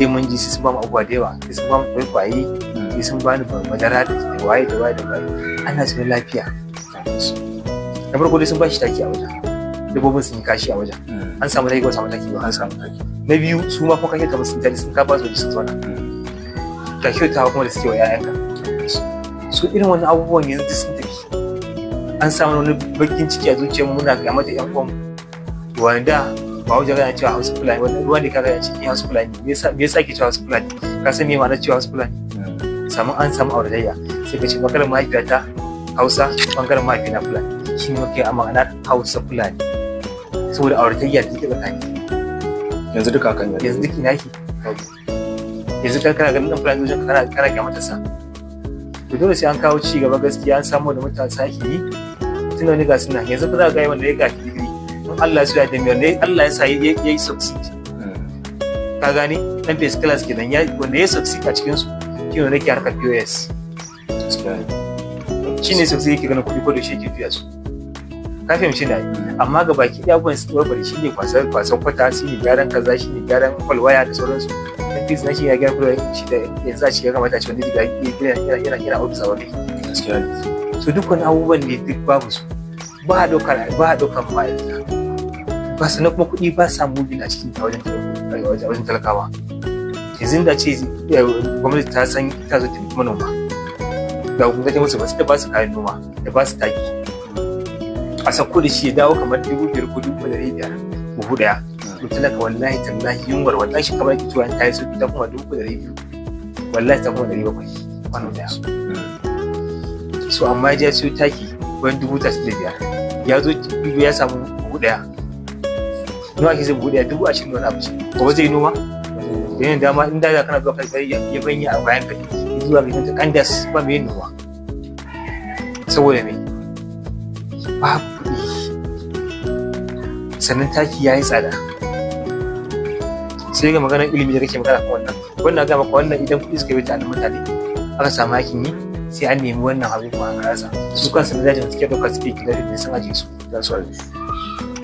Sai mun ji sai sun ba mu abubuwa da yawa, sai sun ba mu kwaikwaye, sai sun bani madara da waye da waye da waye. Ana zaune lafiya. Na farko dai sun ba shi taki a wajen, dabbobin sun yi kashi a wajen, an samu taki ko samu taki ba? An samu taki. Na biyu, su ma kuma kashe kamar sun tashi sun kafa su sun zauna ga kyautawa kuma da suke wa 'ya'yanka. Su irin wannan abubuwan yanzu sun tafi, an samu wani bakin ciki a zuciyar mu, muna ga mata 'yan uwanmu wanda ba wajen gana cewa Hausa Fulani. Wani ruwa ne ka gana cikin Hausa Fulani. Me yasa ake cewa Hausa Fulani? Ka san me ma'anar cewa Hausa Fulani? Samu an samu auratayya, sai ka ce bangaren mahaifiyata Hausa, bangaren mahaifina Fulani. Shi ne muke a ma'anar Hausa Fulani, saboda auratayya da take tsakani. Yanzu duka kan Yanzu duk ina yake? Yanzu kana ganin dan Fulani wajen kana kyamata sa. To dole sai an kawo ci gaba gaskiya, an samu da mutane sake yi tun da wani ga suna yanzu fa za ka ga wanda ya gaji digiri, in Allah ya so ya da mai wanda Allah ya sa ya yi succeed, ka gane, dan first class kenan ya wanda ya succeed a cikin su shi ne nake harkar POS. Shi ne succeed, yake ganin kuɗi ko da shi yake juya su, ka fahimci na. Amma ga baki ɗaya abubuwan su warware shi ne kwasan kwata, shi ne gyaran kaza, shi ne gyaran kwalwaya da sauransu. Dan fis na shi ya gyaran kwalwaya shi da yanzu a ce ya kamata a ce wani diga yana ofis a wani. So duk wani abubuwan ne duk babu su, ba a ɗaukar ma'aikata ba, sannan kuma kuɗi ba sa moving a cikin wajen talakawa. Yanzu da ce gwamnati ta san ta zo taimaki manoma, ga gwamnati musu ba su da ba su kayan noma da ba su taki, a sauko da shi ya dawo kamar 5,000 ko 500 buhu ɗaya. To talaka, wallahi tallahi, yunwar wallahi shi kamar cewa ta yi sauki ta kuma 200,000, wallahi ta kuma 700 kwano ɗaya. So amma ya siyo taki wani 35,000, ya zo ya samu buhu ɗaya. Nawa ake sai buhu ɗaya? 20,000 wani abu ce. Gobe zai yi noma da yin dama in da kana zuwa kai ya banya a bayan ka zuwa ga ta kandas ba mai yin noma. Saboda me? Babu kuɗi, sannan taki ya yi tsada. Sai ga maganar ilimi da kake magana kan wannan, wannan ga maka wannan, idan kuɗi suka bi ta mutane aka samu aikin yi, sai an nemi wannan abubuwan an rasa su. Kansu na dajin suke ɗauka suke kidnapping sun ajiye su. Za su ajiye.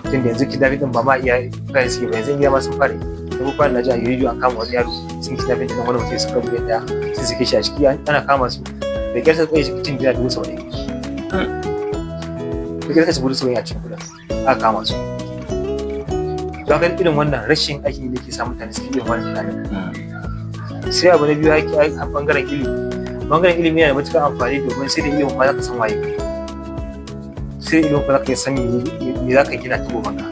Tun da yanzu kidnapping din ba ma iya kayan suke ba, yanzu iya ma sun fara yi. Da kuma na ji a rediyo an kama wani yaro sun kidnapping din wani mutum, suka buɗe ɗaya sun sake shi a ciki, ana kama su da kyar suka kai shi cikin gida 70,000, da kyar suka 70,000 a cikin kuɗin aka kama su. To haka irin wannan rashin aikin da ke sa mutane suke irin wannan tunanin. Sai abu na biyu, a bangaren ilimi. Bangaren ilimi yana da matuƙar amfani, domin sai da ilimin ma za ka san waye, sai da ilimin kuma za ka san me za ka gina ta goben ka.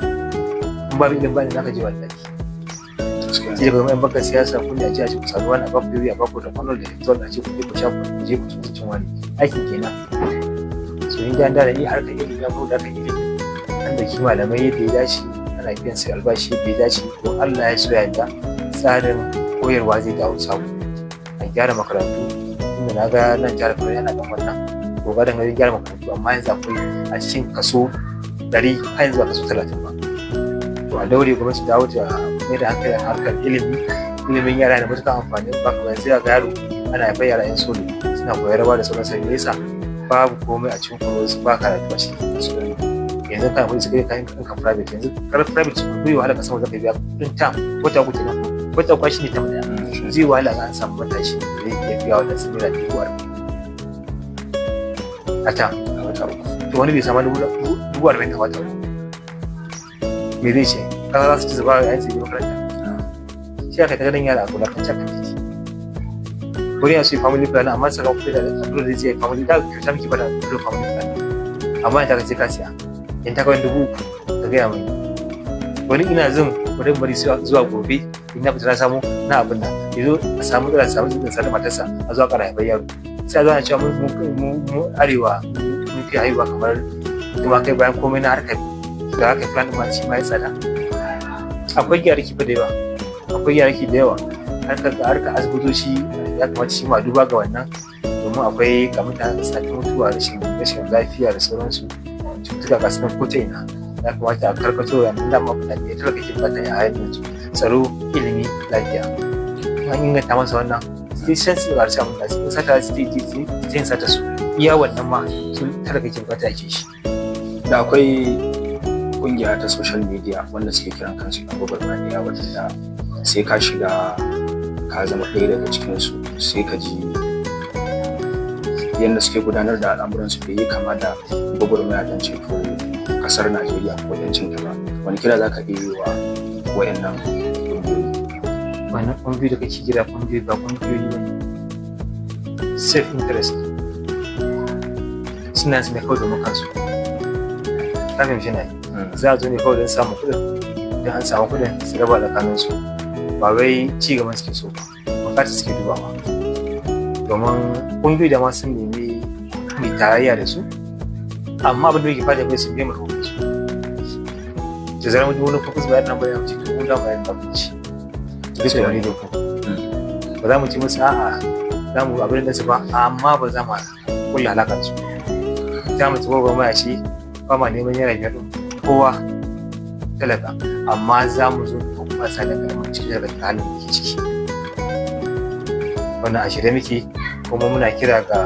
In babu ilimin ba ne za ka je wallahi sai daga yan bakar siyasa kun a ce a ce ku sami wani a baku yoyi, a baku da kwano da hectol, a ce ku je ku sha, ku je ku ci wani aikin kenan. So in da da ni harkar ilimi ya da harkar ilimi an dauki malamai yadda ya dace, ana biyan su albashi yadda ya dace, to Allah ya so ya yarda tsarin koyarwa zai dawo sabo, a gyara makarantu. Inda na ga nan jihar Kano yana kan wannan kokarin ganin gyara makarantu, amma yanzu akwai a cikin kaso 100 har yanzu ba kaso 30 ba. To a daure gwamnati dawo ta mai da hankali a harkar ilimi. Ilimin yara da matuƙar amfani. Ba kamar yanzu ga yaro ana haifar yara yan solo suna koyar rawa da sauran sai yasa babu komai a cikin koyo, ba karatu a ciki. Yanzu kana kuɗi suka kayan kan private, yanzu kar private su kuɗi wahala ka samu zaka biya kuɗin term wata uku kenan, wata uku shi ne term ɗaya. Zai wahala ga an samu matashi da zai iya biya wannan su naira 40,000 a term. A wata uku. To wani bai samu 40,000 a wata uku, me zai ce? Kasa za su ci zuba yayin su je makaranta. Shi aka ta ganin yara a kula kan kan titi. Wani ya su yi family plan, amma saka kuɗi da dole zai yi family da kyauta muke bada dole family plan, amma in ta ka je ka siya in ta kawai 3,000. Ka gaya mai wani ina zan bari bari zuwa gobe in na fita na samu na abin nan, yazo a samu matsala, samu da matarsa, a zuwa ƙara haifar yaro. Sai a zo ana cewa mu arewa mun fi haihuwa kamar kuma kai bayan komai na harkar da aka plan ma shi ma ya tsada. Akwai gyaraki fa da yawa, akwai gyaraki da yawa. Harkar asibitoci ya kamata shi ma duba ga wannan, domin akwai ga mutane da suna ta mutuwa rashin lafiya da sauransu, cututtuka ga sunan ko ta ina. Ya kamata a karkato da nan dama mutane ya talaka ke bukata a halin yanzu: tsaro, ilimi, lafiya. An inganta masa wannan, sai san su ƙarshe abin da su sata su yin sata su iya wannan ma sun talaka ke bukata ake shi. Da akwai kungiya ta social media wanda suke kiran kansu yan gwagwarmaya, waɗanda sai ka shiga ka zama ɗaya daga cikinsu, sai ka ji yadda suke gudanar da al'amuransu bai yi kama da gwagwarmaya don ceto kasar Najeriya ko 'yancin ta ba. Wani kira za ka iya yi wa wayannan ƙungiyoyi? Wannan ƙungiyoyi da kake kira ƙungiyoyi ba ƙungiyoyi ba ne, self interest suna su ne kawai domin kansu. Ka fahimci na yi, za a zo ne kawai don samun kuɗin, don an samu kuɗin su raba tsakaninsu. Ba wai ci gaban suke so ba, bukatar suke dubawa. Domin ƙungiyoyi da ma sun nemi mai tarayya da su, amma abin da yake fata bai su biya mu su da zarar mun ji wani focus bayan nan bayan ce, to mu da bayan ci bisa wani doku ba za mu ci musu, a'a, za mu abin da su ba, amma ba za mu kulla alaƙa da su. Za mu ci gwagwarmaya ce, ba ma neman naira 5 ɗin kowa talaka, amma za mu zo mu kwasa da karamin cikin daga halin da ke ciki. Wannan a shirye muke, kuma muna kira ga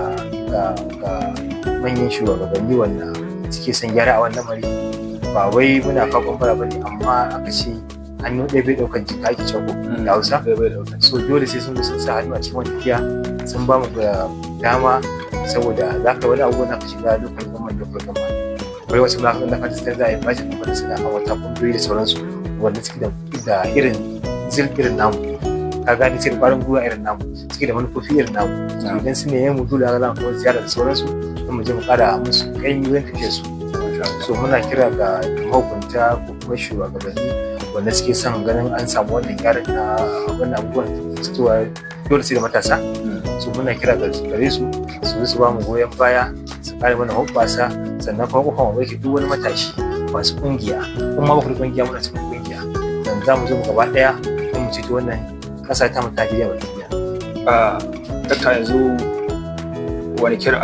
manyan shugabanni wanda suke son gyara a wannan lamari. Ba wai muna fakon bara bane, amma aka ce hannu ɗaya bai ɗaukar jika, ake cewa ko da Hausa. So dole sai sun zo sun sa hannu a cikin wani tafiya, sun ba mu dama, saboda za ka wani abubuwan aka shiga local government, local government wai wasu ma kan da za a yi bashi kuma suna kan wata kungiyoyi da sauransu wanda suke da irin zeal irin namu, ka gane, sai da ƙwarin gwiwa irin namu, suke da manufofi irin namu. Idan su ne mu dole za mu kuma ziyara da sauransu don mu je mu ƙara musu ƙaimi wurin tafiyar su. So muna kira ga mahukunta ko kuma shugabanni wanda suke son ganin an samu wannan gyaran na wannan abubuwan cewa dole sai da matasa. So muna kira ga gare su su su ba mu goyon baya, su kare mana hoɓɓasa. Sannan kuma kofar mu yake duk wani matashi masu kungiya, kuma ba ku da kungiya, muna cikin kungiya dan za mu zo mu gaba ɗaya don mu ceto wannan ƙasa ta mu ta Najeriya baki ɗaya. Dakta, yanzu wani kira,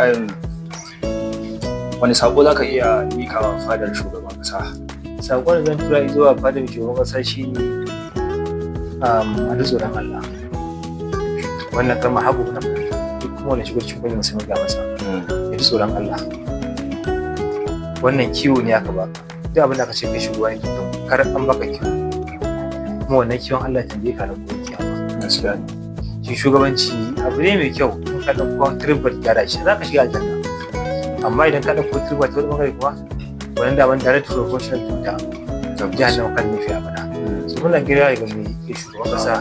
wani sako za ka iya mika wa fadar shugaban kasa? Saƙon da zan tura zuwa fadar shugaban ƙasa shine a ji tsoron Allah. Wannan kalma hagu na duk kuma wani shigo cikin kungiyar sai ga masa ya ji tsoron Allah. Wannan kiwo ne aka baka. Duk abin da aka ce kai shugaba ne, to kar an baka kiwo, kuma wannan kiwon Allah ya tambaye ka na gobe kiyama. Gaskiya ne. Shi shugabanci abu ne mai kyau. In ka ɗauko turbar gyara shi, za ka shiga aljanna, amma idan ka ɗauko turbar ta wani ɓangare kuma, wannan daman direct proportional to da jahannama kan nufi abada. So muna kira ga mai ke shugaban kasa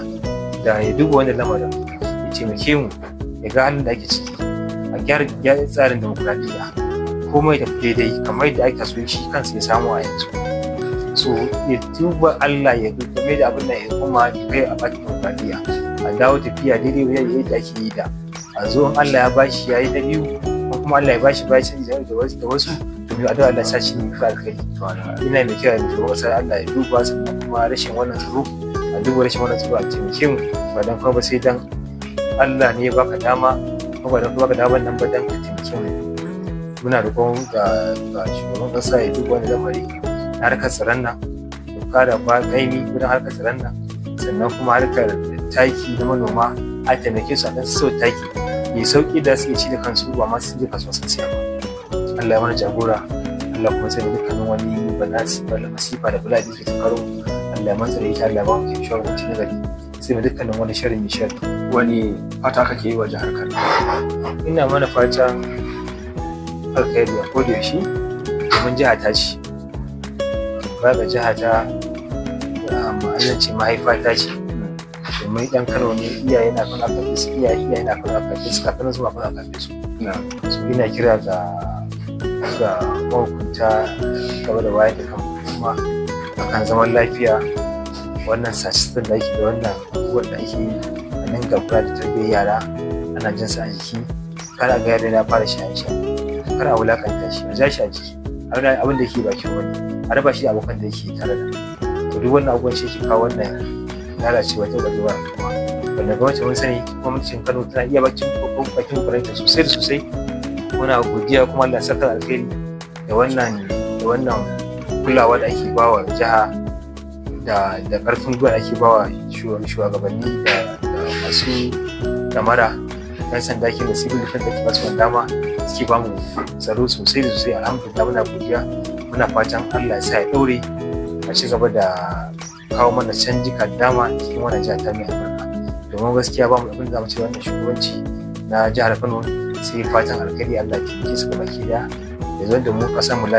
da ya duba wannan lamarin, ya taimake mu, ya ga halin da ake ciki, a gyara tsarin demokuraɗiyya, komai da daidai kamar yadda ake so shi kansa ya samu a yanzu. So ya duba Allah, ya game da abin da ya kuma kai a bakin demokuraɗiyya, a dawo tafiya daidai wajen yadda ake yi da a zo. In Allah ya bashi ya yi na biyu, ko kuma Allah ya bashi bashi da wasu, to mu addu'a Allah ya sa shi ne fi alkhairi. Ina mai kira da shugaban kasa, Allah ya duba. Sannan kuma rashin wannan tsaro, a duba rashin wannan tsaro, a taimake mu. Ba dan kuma ba sai dan Allah ne ya baka dama, ko ba dan kuma baka daman nan ba dan ka taimake mu. Muna roƙon ga shugaban kasa ya duba wani lamari na harkar tsaron nan, ya kara ba kaimi wurin harkar tsaron nan. Sannan kuma harkar taki na manoma, a taimake su a ɗan sau taki mai sauƙi da su iya ci da kansu, ba ma su je kasuwa sun siya ba. Allah ya mana jagora, Allah kuma sai dukkanin wani bala masifa da bala'i da ke karo, Allah ya mantsare ita, Allah ya ba mu shugabanci na gari, sai mu dukkanin wani sharri mai sharri. Wani fata kake yi wa jihar Kano? Ina mana fatan alkhairi a koda yaushe, domin jiha ta ce ba ga jiha ta ma'azan ce, mahaifa ta ce, domin ɗan Kano ne. Iyaye na Kano aka fi su, iyaye na Kano aka fi su, kakannin su ma Kano aka fi su. So ina kira ga mahukunta game da wayar da kan al'umma akan zaman lafiya. Wannan sace da ake da wannan abubuwan da ake yi, a dinga kula da tarbiyyar yara, ana jin su a jiki. Kar a ga yaro ya fara shaye-shaye, kar a wulakanta shi, a ja shi a jiki, a nuna abin da yake ba kyau bane, a raba shi da abokan da yake tare da. To duk wannan abubuwan shi yake kawo wannan lalacewa ta barewar al'umma, wanda gwamnati mun sani gwamnatin Kano tana iya bakin kokarinta sosai da sosai. Muna godiya, kuma Allah ya saka alkhairi da wannan kulawa da ake bawa jiha da karfin gwiwa da ake bawa shugabanni da masu damara, yan sanda ke da civil defense da ke basu dama suke bamu tsaro sosai da sosai. Alhamdulillah, muna godiya, muna fatan Allah ya sa ya daure, a ci gaba da kawo mana canjika dama cikin wannan jiha ta mai albarka. Domin gaskiya ba mu abin da za mu ce wannan shugabanci na jihar Kano sai fatan alkhairi. Allah ya taimake su gabaki daya, ya zo da mu kasar mu lafiya.